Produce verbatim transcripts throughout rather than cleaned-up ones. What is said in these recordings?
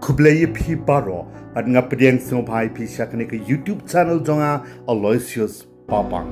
Khublei ïa phi baroh, bad nga pdiang sngewbha ïa phi sha kane ka YouTube channel jong nga, Aloysius Papang.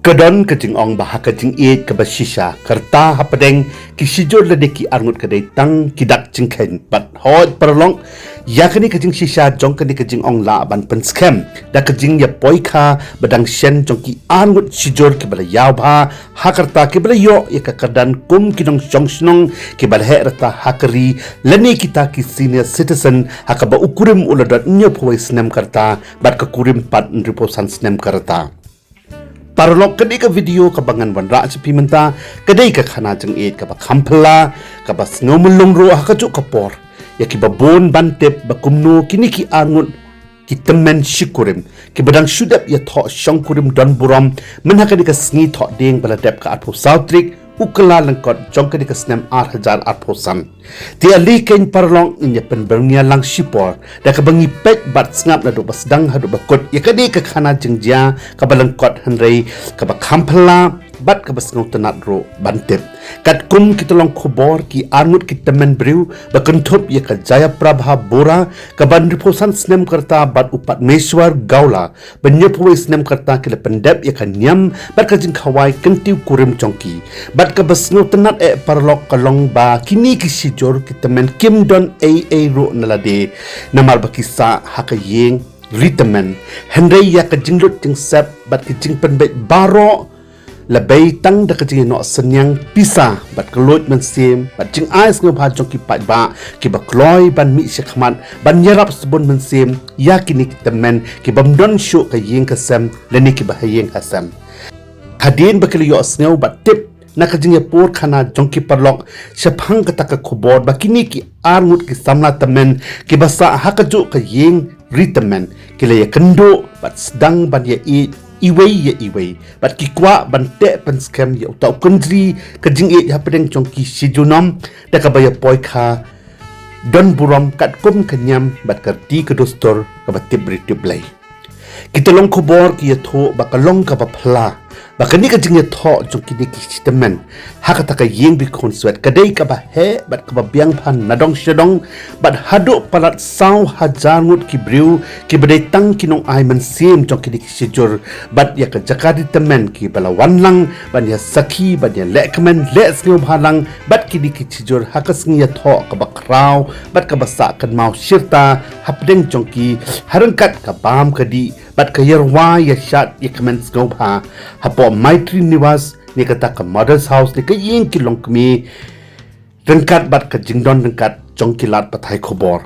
Ka don ka jingong ba ha ka jingïeit kaba shisha, ka rta hapdeng ki shijur lane ki arngut ka dei tang ki dak jingkheiñ. Bad hooid paralok, ïa kane ka jingshisha jong kane ka jingong lah ban pynskhem da ka jingïapoikha ba dang shen jong ki arngut shijur kiba la ïawbha ha ka rta, kiba la ïoh ïa ka kyrdan kum ki nongshong shnong kiba la heh rta ha ka ri, lane kita ki senior citizen, ha kaba u kurim u la dap hynñiewphew wei snem ka rta, bad ka kurim pat hynriewphew san snem ka rta. Paralok, kane ka video kaba ngan wanrah sha phi mynta ka dei ka khana jingïeit kaba kham phylla, kaba sngew myllung ruh ha kajuh ka por ïa kiba bun ban tip ba kumno kine ki arngut ki tymmen shi kurim kiba dang shu dep ïathoh shongkurim don burom myn ha kane ka sngi Thohdieng ba la dep, ka arphew saw tarik u Kyllalyngkot jong kane ka snem ar hajar arphew san. Te ale keiñ paralok, ngin ïa pynbyrngia lang shipor da kaba ngi peit bad sngap naduh ba sdang haduh ba kut ïa kane ka khana jingjia kaba lyngkot, hynrei kaba kham phylla bad kaba sngewtynnat ruh ban tip. Katkum ki tyllong khubor, ki arngut ki tymmen briew ba kynthup ïa ka Jayaprabha Bora kaba hynriewphew san snem ka rta bad u Padmeshwar Gowla ba hynñiewphew wei snem ka rta ki la pyndep ïa ka niam bad ka jingkhawai kyntiew kurim jong ki. Bad kaba sngewtynnat eh paralok ka long ba kine ki shijur ki tymmen kim don ei ei ruh na lade, namar ba ki sah ha ka ïing ri tymmen. Hynrei ïa ka jinglut jingsep bad ka jingpynbeit baroh la bei tang da ka jingïanoh synñiang pisa bad ka luid mynsiem bad jingai sngewbha jong ki paidbah kiba kloi ban mih shakhmat ban ïarap sbun mynsiem ïa kine ki tymmen ki bym don shuh ka ïing ka sem lane kiba ha ïing ha sem. Hadien ba ki la ïohsngew bad tip na ka jingïapor khana jong ki paralok shaphang kata ka khubor ba kine ki arngut ki samla tymmen kiba sah ha kajuh ka ïing ri tymmen ki la ïakynduh bad sdang ban ïaieit iwei ïa iwei bad ki kwah ban teh pynskhem ïa uta u kynjri ka jingïeit hapdeng jong ki shi junom da kaba ïapoikha don burom katkum ka niam bad ka riti ka dustur kaba tip briew tip Blei. Ki tyllong khubor ki ïathuh ba ka long kaba phylla ba kane ka jingïathoh jong kine ki shi tymmen ha kata ka ïing bikhunswet ka dei kaba heh bad kaba biang phan nadong shadong, bad haduh palat saw hajar ngut ki briew kiba dei tang ki nongai mynsiem jong kine ki shijur bad ïa ka jaka ri tymmen kiba la wan lang ban ïa sakhi ban ïa lehkmen leh sngewbha lang bad kine ki shijur ha ka sngi ïathoh kaba khraw bad kaba sah kynmaw shirta hapdeng jong ki, ha ryngkat ka bam ka dih bad ka ïarwai ïashad ïakmen sngewbha hapoh Maitri Niwas ne kata ka Mother's House ne ka ïing ki longkmie, ryngkat bad ka jingdon ryngkat jong ki lad pathai khubor.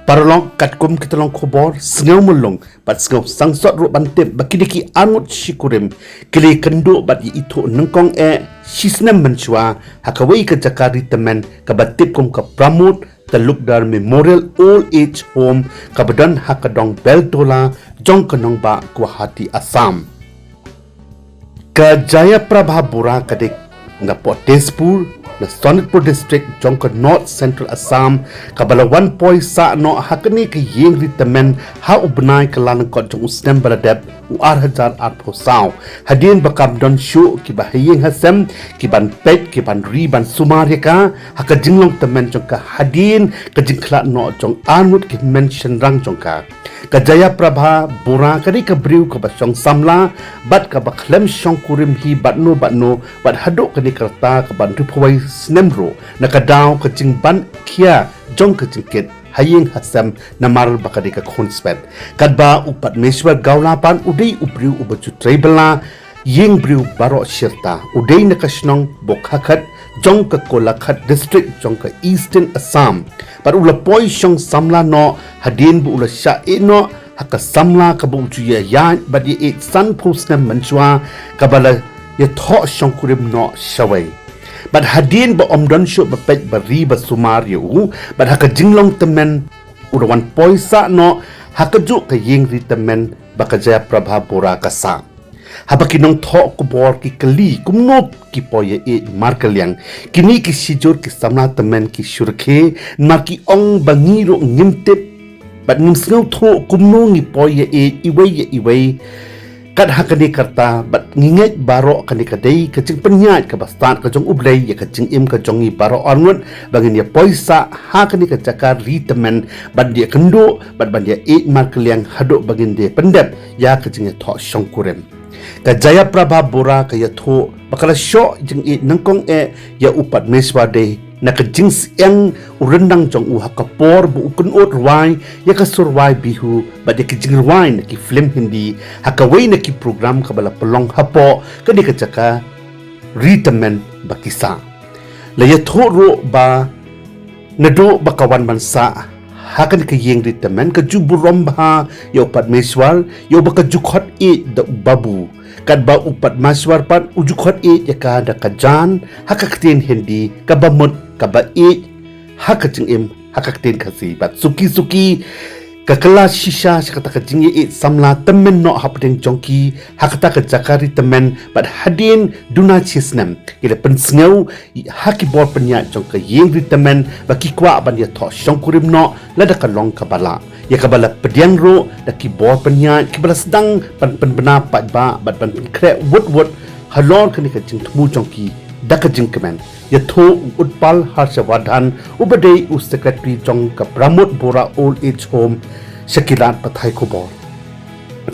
Paralok, katkum ki tyllong khubor, sngew myllung bad sngew sangsot ruh ban tip ba kine ki arngut shi kurim ki la ïakynduh bad ïaithuh nyngkong eh shi snem mynshuwa ha kawei ka jaka ri tymmen kaba tip kum ka Pramod Talukdar Memorial Old Age Home kaba don ha ka dong Beltola jong ka nongbah Guwahati, Assam. Ka Jayaprabha Bora ka dei na poh Tezpur, na Sonitpur District jong ka North Central Assam, kaba la wan poi sah noh ha kane ka ïing ri tymmen ha u bnai Kyllalyngkot jong u snem ba la dep, u ar hajar arphew saw. Hadien ba kam don shuh kiba ha ïing ha sem ki ban peit, ki ban ri ban sumar ïa ka ha ka jinglong tymmen jong ka hadien ka jingkhlad noh jong arngut ki hynmen shynrang jong ka. Ka Jayaprabha Bora ka dei ka briew kaba shong samla bad kaba khlem shongkurim hi bad no bad no bad haduh kane ka rta kaba hynriewphew wei snem ruh na ka daw ka jingban khia jong ka jingkit ha ïing ha sem namar ba ka dei ka khun swet. Katba u Padmeshwar Gowla pat u dei u briew uba ju trei bylla ïing briew baroh shirta. U dei na ka shnong Bokakhat jong ka Golaghat District jong ka Eastern Assam. Bad u la poi shong samla noh hadien ba u la shah ïeh noh ha ka samla kaba u ju ïa ïaid bad ïa ïeit sanphew snem mynshuwa, kaba la ïathoh shongkurim noh shawei. Bad hadien ba ym don shuh ba peit ba ri ba sumar ïa u, bad ha ka jinglong tymmen u da wan poi sah noh ha kajuh ka ïing ri tymmen ba ka Jayaprabha Bora ka sah. Haba ki nongthoh khubor ki kylli kumno ki poi ïa ïeit markylliang, kine ki shijur ki samla tymmen ki shu rkhie, namar ki ong ba ngi ruh ngim tip bad ngim sngewthuh kumno ngi poi ïa ïeit iwei ïa iwei. Kat ha kane ka rta bad ngi ngeit baroh kane ka dei ka jingpynïaid kaba stad ka jong U Blei ïa ka jingim ka jong ngi baroh arngut, ba ngin ïa poi sah ha kane ka jaka ri tymmen ban ïa kynduh bad ban ïa ïeit markylliang haduh ba ngin da pyndep ïa ka jingïathoh shongkurim. Ka Jayaprabha Bora ka ïathuh ba ka la shoh jingïeit nyngkong eh ïa u Padmeshwar dei na ka jingsyiang u ryndang jong u ha ka por ba u kynnoh rwai ïa ka sur rwai Bihu bad ïa ki jingrwai na ki film Hindi ha kawei na ki program kaba la pynlong hapoh kane ka jaka ri tymmen ba ki sah. La ïathuh ruh ba naduh ba ka wan ban sah ha kane ka ïing ri tymmen ka ju burom bha ïa u Padmeshwar, ïa uba ka ju khot ïeit da u Babu. Katba u Padmeshwar pat u ju khot ïeit ïa ka da ka Jaan ha ka ktien Hindi, kaba mut kaba ïeit ha ka jingim ha ka ktien Khasi. Bad suki suki ka kylla shisha sha kata ka jingïaieit samla tymmen noh hapdeng jong ki ha kata ka jaka ri tymmen, bad hadien duna shi snem ki la pynsngew ha ki bor pynïaid jong ka ïing ri tymmen ba ki kwah ban ïathoh shongkurim noh lada ka long kaba lah, ïa kaba la pdiang ruh da ki bor pynïaid kiba la sdang ban pynbna paidbah bad ban pynkhreh wut wut halor kane ka jingthmu jong ki da ka jingkmen. Ïathuh u Utpal Harshavardhan uba dei u Secretary jong ka Pramod Bora Old Age Home sha ki lad pathai khubor.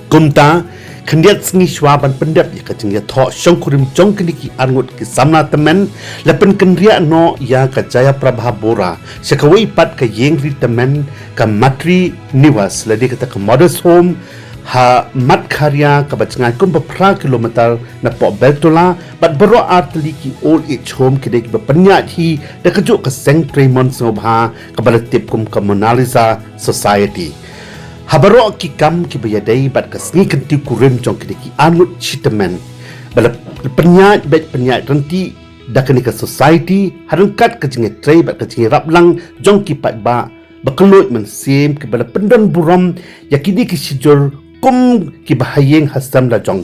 Kumta, khyndiat sngi shuwa ban pyndep ïa ka jingïathoh shongkurim jong kine ki arngut ki samla tymmen, la pynkynriah noh ïa ka Jayaprabha Bora sha kawei pat ka ïing ri tymmen, ka Matri Niwas, lane kata ka Mother's Home, ha Matkhariya, kaba jngai kumba phra kilometer napoh Beltola, bad baroh ar tylli ki Old Age Home ki dei kiba pynïaid hi da kajuh ka seng treimon sngewbha kaba la tip kum ka Mona Lisa Society. Ha baroh ki kam kiba ïadei bad ka sngi kyntiew kurim jong kine ki arngut shi tymmen, ba la pynïaid beit pynïaid ryntih da kane ka society, ha ryngkat ka jingïatrei bad ka jingïarap lang jong ki paidbah ba kylluid mynsiem kiba la pyndon burom ïa kine ki shijur kum kiba ha ïing ha sem la jong.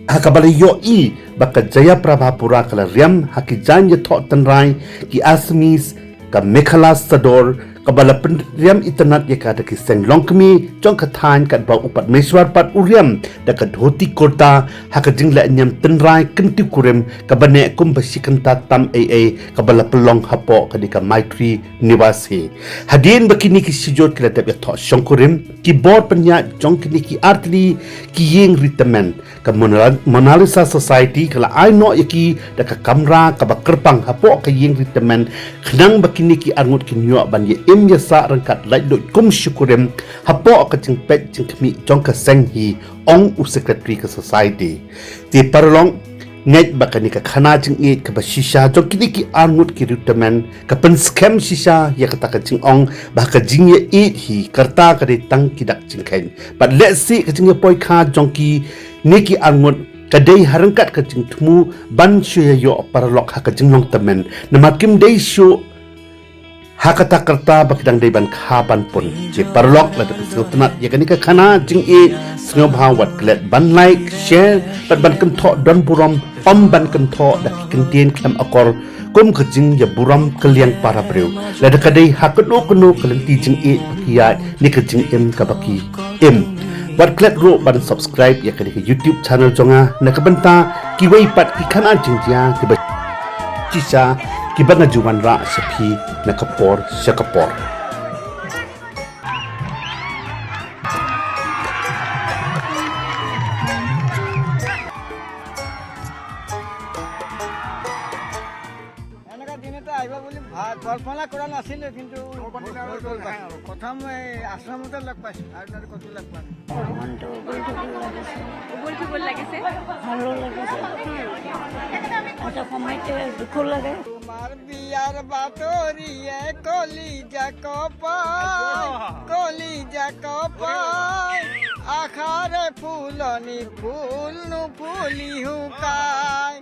Ha kaba la ïohi ba ka Jayaprabha Bora ka la riam ha ki jaiñ ïathoh tynrai, ki Assamese, ka Mekhela Chador, kaba la pynriam itynnad ïa ka da ki seng longkmie jong ka thaiñ, katba u Padmeshwar pat u riam da ka dhoti kurta ha ka jingleh niam tynrai kyntiew kurim kaba neh kumba shi kynta tam ei ei, kaba la pynlong hapoh kane ka Maitri Niwas hi. Hadien ba kine ki shijur ki la dep ïathoh shongkurim, ki bor pynïaid jong kine ki ar tylli ki ïing ri tymmen, ka Mona, Mona Lisa Society ka la ai noh ïa ki da ka kamra kaba kyrpang hapoh ka ïing ri tymmen, khnang ba kine ki arngut kin ïoh ban ïa im ïa sah ryngkat laitluid kum shongkurim hapoh ka jingpeit jingkhmih jong ka seng hi, ong u Secretary ka Society. Te paralok, ngeit ba kane ka khana jingïeit kaba shisha jong kine ki arngut ki ri tymmen ka pynskhem shisha ïa kata ka jingong ba ka jingïaieit hi ka rta ka dei tang ki dak jingkheiñ. Bad lehse ka jingïapoikha jong kine ki arngut ka dei ha ryngkat ka jingthmu ban shu ïa ïoh paralok ha ka jinglong tymmen, namar kim dei shuh ha kata ka rta ba ki dang dei ban kha ban pun. Te paralok, lada phi sngewtynnad ïa kane ka khana jingïeit, sngewbha wat klet ban like, share bad ban kynthoh don burom, ym ban kynthoh da ki kyntien khlem akor kum ka jingïaburom kylliang para briew. Lada ka dei ha kano kano ka lynti jingïeit ba ki ïaid ne ka jingim kaba ki im. Wat klet ruh ban subscribe ïa kane ka YouTube channel jong nga na ka bynta kiwei pat ki khana jingjia kiba shisha kiba nga ju wanrah sha phi na ka por sha ka por. কল্পনা কৰা নাছিলো, কিন্তু প্ৰথম এই আশ্ৰমতে লগ পাইছো আৰু তাতে ক'তো লগ পোৱা নাই। মনটো উবল থুবল লাগিছে। উবল থুবল লাগিছে। ভালো লাগিছে। এটা সময়তে দুখো লাগে। তোমাৰ বিয়াৰ বাতৰিয়ে কলিজা কপাই, কলিজা কপাই, আশাৰে ফুলনি ফুল নুফুলি শুকাই।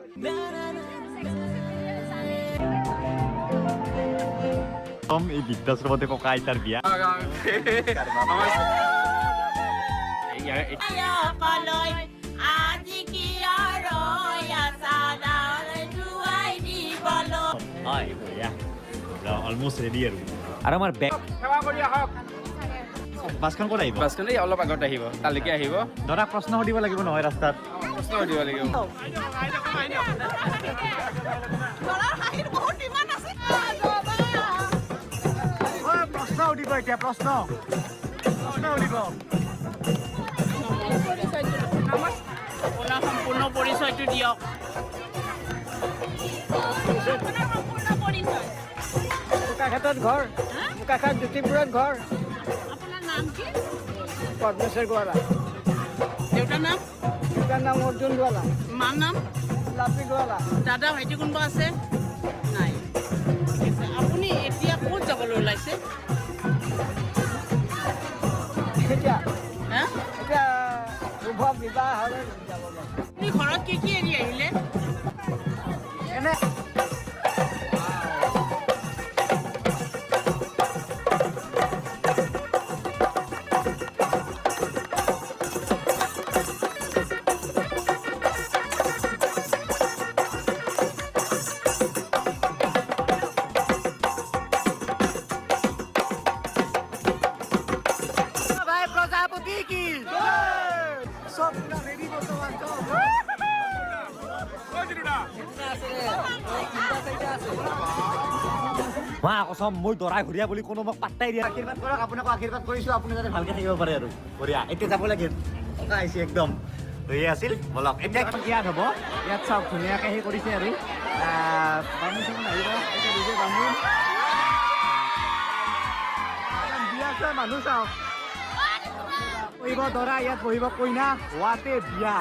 একদম এই বৃদ্ধাশ্রমতে ককা আইতার বিয়া। হয়, বঢ়িয়া। অলমষ্ট ৰেডি আৰু। আৰু আমাৰ বেগ। সেৱা কৰি আহক। বাছখন ক'ত আহিব? বাছখন এই অলপ আগত আহিব, তালৈকে আহিব। দাদাক প্ৰশ্ন সুধিব লাগিব নহয় ৰাস্তাত। প্ৰশ্ন সুধিব লাগিব। অ, প্ৰশ্ন সুধিব এতিয়া, প্ৰশ্ন। প্ৰশ্ন সুধিব। আপোনাৰ সম্পূৰ্ণ পৰিচয়টো দিয়ক। আপোনাৰ সম্পূৰ্ণ পৰিচয়। বোকাখাটত ঘৰ। হা? বোকাখাট জ্যোতিপুৰত ঘৰ। আপোনাৰ নাম কি? পদ্মেশ্বৰ গোৱালা। দেউতাৰ নাম? দেউতাৰ নাম অৰ্জুন গোৱালা। মাৰ নাম? লাপি গোৱালা। দাদা ভাইটি কোনোবা আছে? নাই। ঠিক আছে। আপুনি এতিয়া ক'ত যাবলৈ ওলাইছে? এতিয়া? হা? এতিয়া শুভ বিবাহ হ'লে যাব লাগে। আপুনি ঘৰত কি কি এৰি আহিলে? এনে ভাই প্ৰজাপতি কি? চব পুৰা ৰেডি বৰ্তমান, চব। মা কচম, মই দৰাই ঘূৰিয়া বুলি কোনো মোক পাত্তাই দিয়া। আশীৰ্বাদ কৰক, আপোনাকো আশীৰ্বাদ কৰিছো, আপুনি যাতে ভালকে থাকিব পাৰে আৰু। বঢ়িয়া, এতিয়া যাব লাগে। ককা আহিছে একদম। ৰৈ আছিল, বলক। এতিয়া ইয়াত হ'ব, ইয়াত চাওক, ধুনীয়াকে সেই কৰিছে আৰু। আহ, বামুণ চামুণ আহিব, এতিয়া নিজে বামুণ। বিয়া চোৱা মানুহ চাওক। বহিব দৰা, ইয়াত বহিব কইনা। What a বিয়া।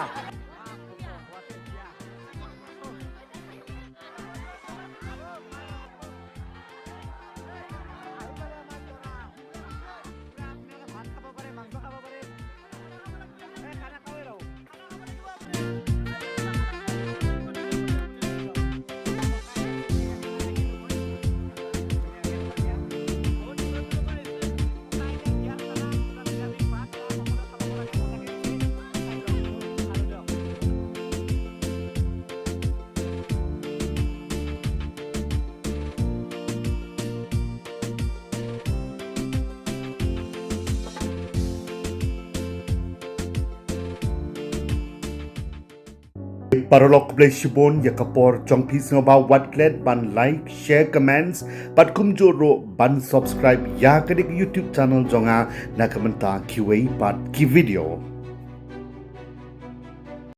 Paralok khublei shibun ïa ka por jong phi sngewbha wat klet ban like, share, comments bad kumjuh ruh ban subscribe ïa kane ka YouTube channel jong nga na ka bynta kiwei pat ki video.